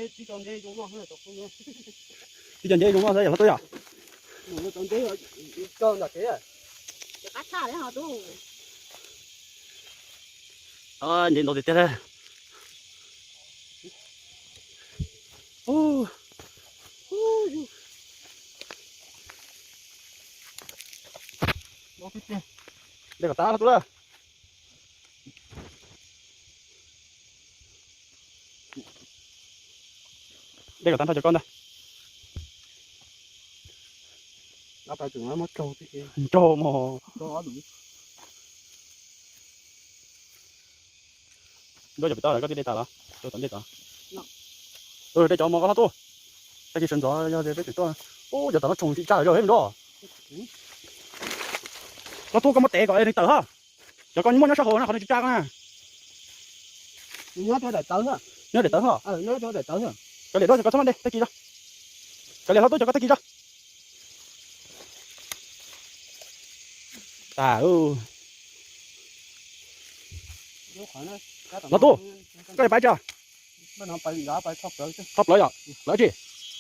Tib co ntses zoo noj xwb yog hlob tub yom. Ntses ntau tiag tiag li. Dej kom tag hlob tub lawm. Dej kom tag nrho cov koj ntag. Nraug mog. Nraug cov pem toj koj twb de tas los? Rau tom ntej tod. Dej cov mos koj hlob tub. Tag kis sawv ntxov yog peb tseem tuaj. Ub, cov tom no tshoov tsis tsa zog nrog. Hlob tub koj muab tev kom nws tawm hos. Cov koj muaj nyob sab hauv no qhov no tsis tsa koj na. Nyob daim tawv hos. Kav liam tub, koj txhob muab de, tag kis tso. Kav liam hlob tub, cov koj tag kis tso. Tas. Hlob tub, koj yuav pais tsi? Tho plawv yom, plawv tsi?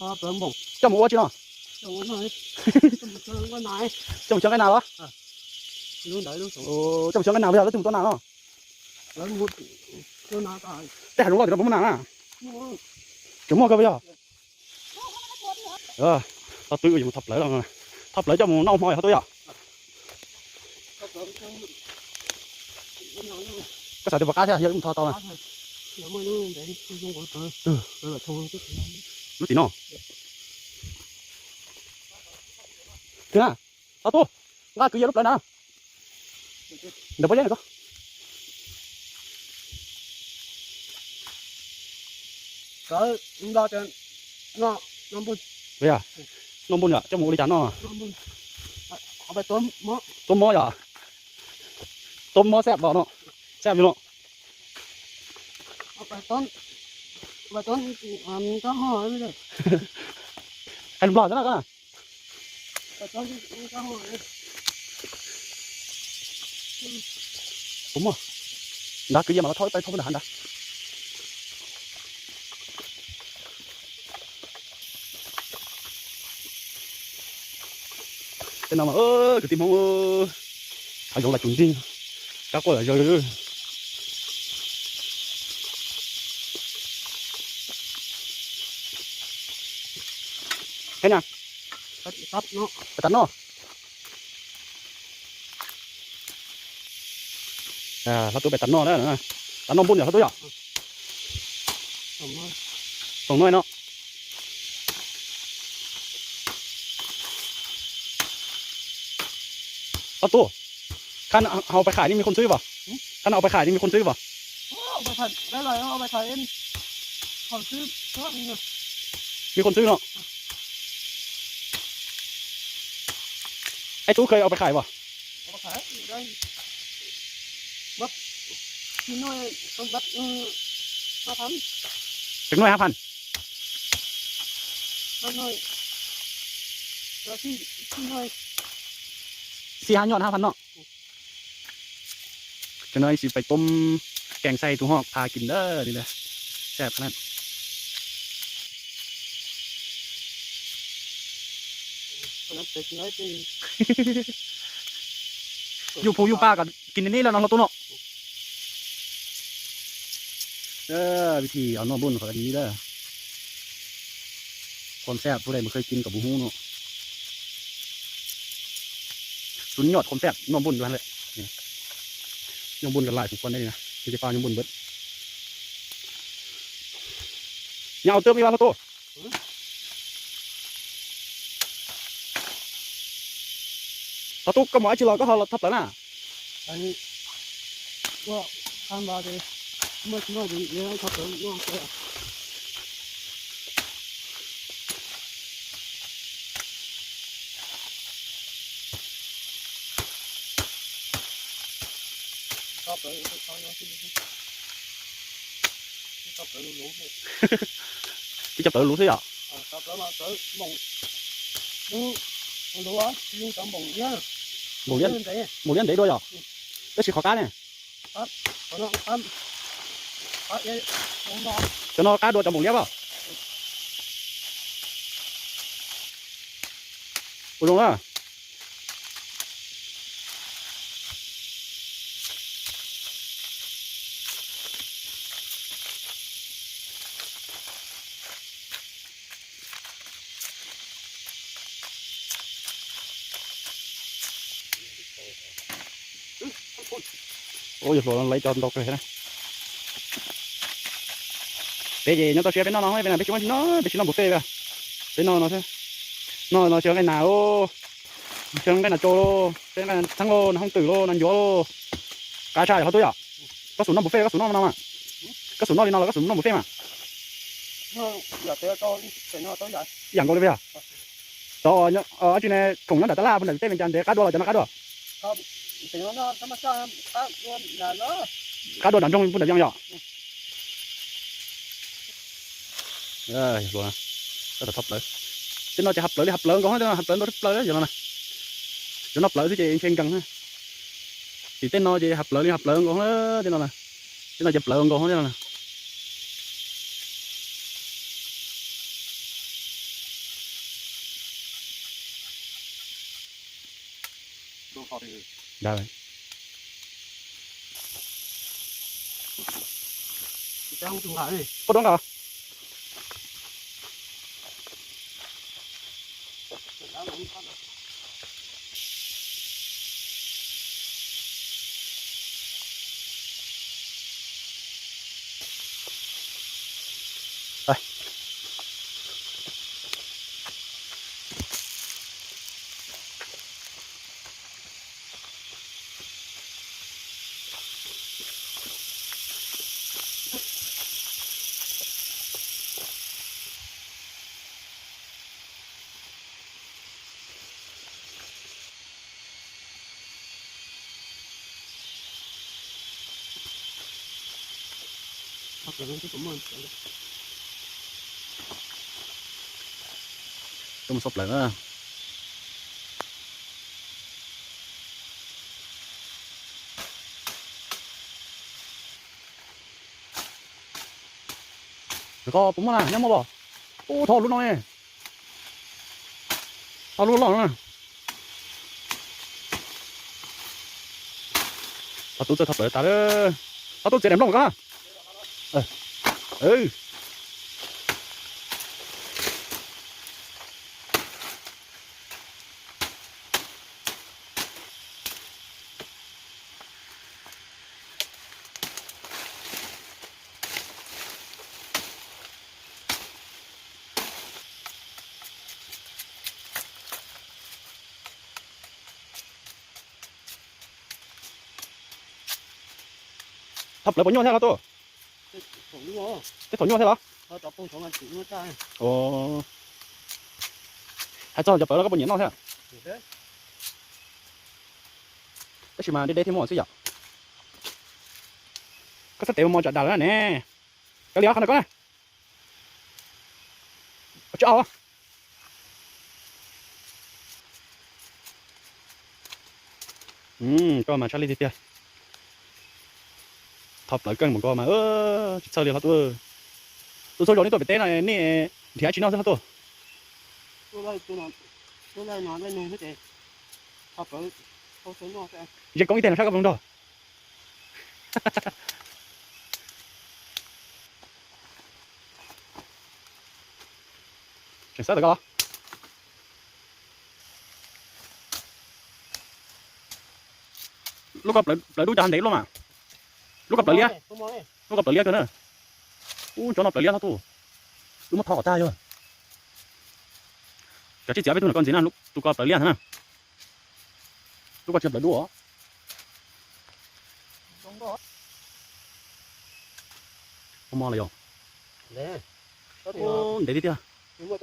Coj mus ua tsi no? Coj mus xyuas nqaij nas los? Coj mus xyuas nqaij nas los yog lawv twb mus tua nas no? Tej hav zoov loj tim no puas muaj nas na? Tseem muaj kawg puas yog? Hlob tub yuav mus tho plawv, tho plawv coj mus noj hmo yom hlob tub yom. Koj xav tias puas qab thiab yog wb mus tho tau na? Lub tim no. Twg na? Hlob tub, nqa kwv yog lub plawv na. Ntawm pob zeb ntawm ko. Noj npun yom, coj mus ua li cas noj? Tuab mob yom. Tuab mob xab los no, xab li no. Hais lus Nplog xwb na koj na. Kuv muaj nrad kwv yees mas los thauj peb thauj peb nram hav nrad. Tej no mas kwv tij Hmoob, hav zoov lam tsum nrig, kab quaj lam zaws. Qab tas noj. Hlob tub pais tas noj na. Tas noj npun yom hlob tub yom? Toom no no. Hlob tub, qhov hauv pais khais ne me khon xwb vas? Qhov no hauv pais khais ne me khon xwb vas? Me khon xwb no. Ej tub kheev hauv pais khais vas? Tseem nuaj hab phan. Xib hab nyob hab phan no. Cov no ib sim pais tom kees xais tus ho pha kis ntawd li ntawd. Sab na. Yuj phu yuj pa kom kis neb los no hlob tub no. Vib thib noj npun qhov li ntawd. Khom xab pub dais mus khawb kis kom puv hub no. Tus nyuam khom xab noj npun lawm. Noj npun kas lais kuv kuaj ne, ces pab noj npun npawb. Nyob twb ib vaj hlob tub. Hlob tub koj mus ua dab tsi los koj ho los thoj plawv na? Tib co plawv luv xwb yom? Npaum liab ntev dua yom? Tab sis qhov qab ne? Cov no qab dua cov npaum liab as? Ua zoo na. Ua yog hluas laiv cov ntau kawg na. Peb ces nyob toj siab peb noj no, peb peb tsis muaj tsis noj, peb tsis noj buffet. Peb noj no xwb. Noj no tsis nqaij nas, tsis nqaij nas tso, tsis nqaij nas txheeb los, nas hooj twm los, nas ncuav los. Qab tshaj yog ho tub yom. Koj xum noj buffet koj xum noj no mas. Koj xum noj li no los koj xum noj buffet mas. Ib yam nkaus li yog. Cov ab tsi ne, khoom nyob nram tab laj puas nram tej Vias Cas ntev qab dua los cov no qab dua? Qab dua nram nroog puas nram Vias Cas yom? Thov plawv. Tej no ces hav plawv li hav plawv nkaus, tej no hav plawv ntau thib plaws yom no. Cov no plawv xwb ces ntshe nkees. Tim tej no ces hav plawv li hav plawv nkaus, tej no, tej no ces plawv nkaus tej no. Poj dua nkaus. Tuaj mus xauj plawv na. Koj puas muaj na, nyob muaj pom? Ub, thov lub no, thov lub loj na. Thov tub txawj thov plawv tas lawm. Thov tub txiav daim nplooj koj. Thov plawv puas nyuaj thiab los tuaj? Tej thaum nyuaj thiab los? Hais txog cov plawv los koj puas nyiam noj thiab? Tab sis mas deb deb thiaj muaj xwb yom. Koj xav tev mos tsam dam lawm ne. Kav liam qhov ntawm koj na. Tsis au. Koj mas tshaj lij tiag tiag. Thov plawv keej mus koj mas tsis txhawj li hlob tub. Tus txhua zaus nej tuaj pem teb no nej nrhiav dab tsi noj xwb hlob tub? Ze koob ib teg no saib koj puas nrog. Tseem xawb tawm koj los. Lub koj plawv dub cas ntev luaj mas. Lub koj plawv liab. Lub koj plawv liab kawg na. Ub, tsob no plawv liab hlob tub. Wb muab thov kom tag yog. Kav tsij txiav peb tug ntawm koj ntxiv na, tus koj plawv liab ntag na. Lub koj tsis yog plawv dub os. Ua mov los yog? Ntev tiag tiag. Ua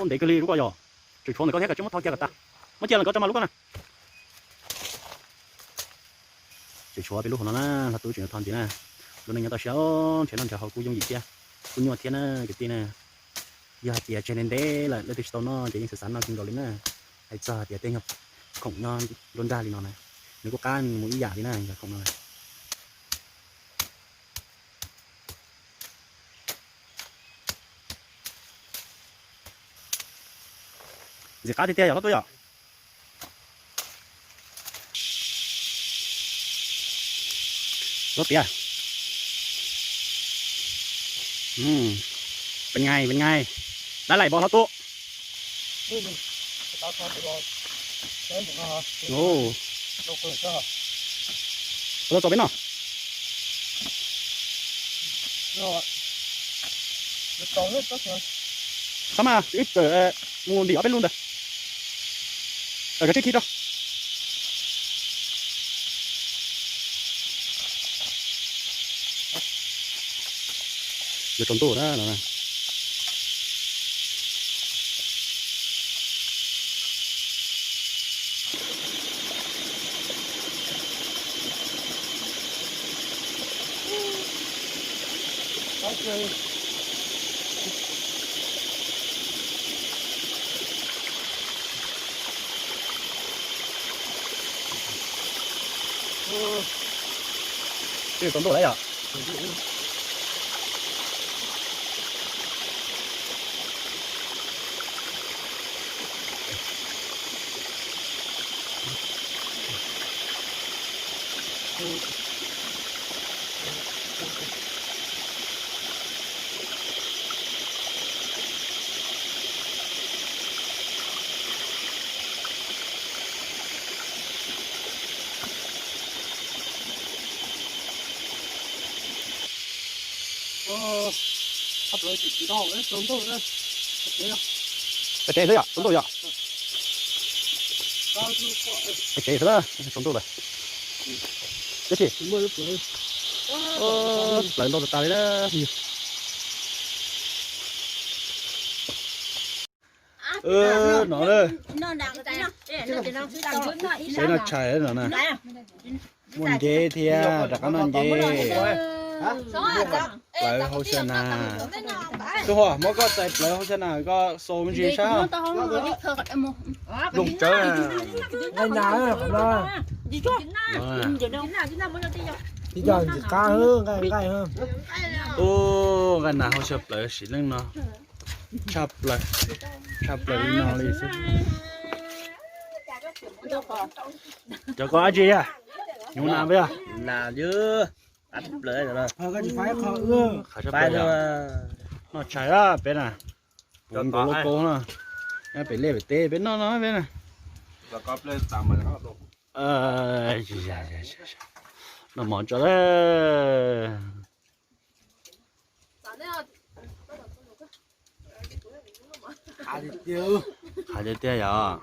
ntev kawg li lub koj yog. Tseem tshuav ntawm koj thiab, koj tsis muab thov kiag kom tag. Muab cia ntawm koj tso mas lub koj na. Tseem tshuav peb lub hauv no na, hlob tub tseem thov ntxiv na. Lub neej nyob toj siab nrhiav noj nrhiav haus kuj yooj yim thiab, kuj nyuaj thiab na kwv tij na. Yog hais tias tseg ntev ntev lawm leej twg tsis tau noj ces yeej xav xav noj kawg nkaus li na. Hais txog tias tej nyuag khoom nyob nruab nrag li no na, nws kuj qab mus ib yam li na, khoom no na. Ntxim qab tiag tiag yom, hlob Tub yom. Hlob tiag. Pen ngai, pen ngai. Dab laim npaum hlob Tub. Ua tau txaus peb noj. Xab mas ib txawm mus ntim ob peb lub ntawd. Tawm cov tsib khi rau. Yuav tsaus ntuj na no. Twb tsaus ntuj lawm yom. Pem tsev xwb yom, tsaus ntuj yom. Pem tsev xwb na, tsaus ntuj lawm. Tab sis plawv ntau tas tas li na. No na, peb noj tshais no na. Muaj nceb thiab, rov qab noj nceb. Plawv hauv xya na. Tub Huas, muab koj txais plawv hauv xya na koj xaus me ntsis saib. Nqaij nas, nqaij nas hauv xya plawv sim neej no. Tshaj plaws, tshaj plaws li no li xwb. Cov koj dab tsi yog? Nyuv nas peb yog? Nas yog, qab plaws. Noj tshais peb na. Puv nkaus lauj kaub na. Nyob pem liaj pem teb peb noj no peb na. Noj mov tso lawm. Qab tiag tiag yom.